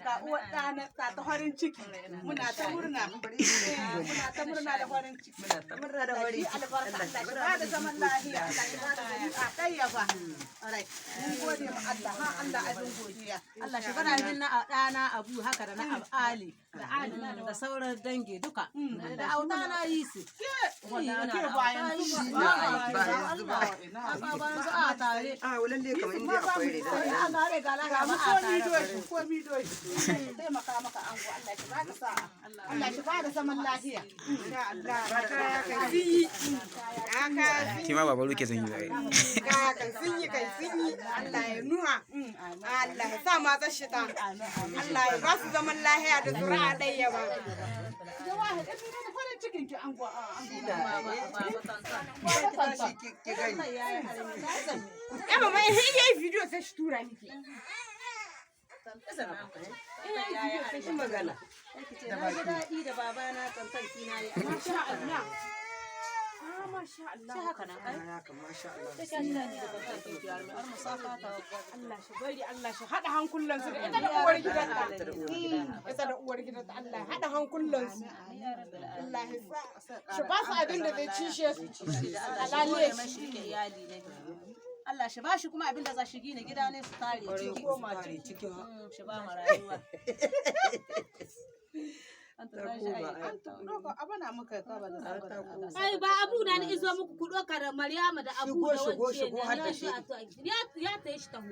Ga uwar ɗana ta ta farin ciki. Muna ta murna. Muna ta murna da farin ciki. Muna ta murna da farin ciki. Albarka, Allah shi ba da zaman lafiya. Allah shi ba da zuri'a ɗayyaba. Alright. Mun gode ma Allah. Ha Allah abin godiya. Allah shi bana min na ɗana Abu haka da na Ali da Ali da sauran dangi duka da auta na yi su. Wannan ke bayan su ba ba yanzu ba. A ba yanzu a tare. A lalle kamar inda akwai rai da A tare ga Ga lafiya mu ba a komi tare. Doshi, komi doshi. Taimaka maka ango, Allah shi ba ka sa'a. Allah shi ba da zaman lafiya. Insha Allah kaya kan sun yi. Kaya Ki ma babaru ke son yi ba. Kaya kan sun yi, kai sun yi. Allah ya nuha. Allah ya sa matar shi ta. Allah ya ba su zaman lahiya da zuri'a ɗaya ba. Jawahir, in ni da farin cikin ki ango ango. Shi ki gani. Ya mama, in yayi video sai shi tura miki. Shi magana. Na ji daɗi da babana tantan kina yi. Masha Allah. Ah, masha Allah. Sai haka nan ai. Haka, masha Allah. Sai ka ji daɗi da tantan ki har musafa ta. Allah shi bari, Allah shi haɗa hankulansu da ita da uwar gidanta. Ita da uwar gidanta, Allah ya haɗa hankulansu. Allah ya sa shi ba su abin da zai cishe su. Allah shi rike iyali ne. Allah shi ba shi kuma abin da za shi gina gida ne su tare ciki. Koma ciki. Shi ba ma rayuwa. An ta tashi ai. An ɗauka abana muka ka ba da sabon. Ai ba abu na ni izo muku ku ɗauka da Maryama da Abu Shigo, da shigo, wance shigo har ne da ya shi. ya ta yi shi taho.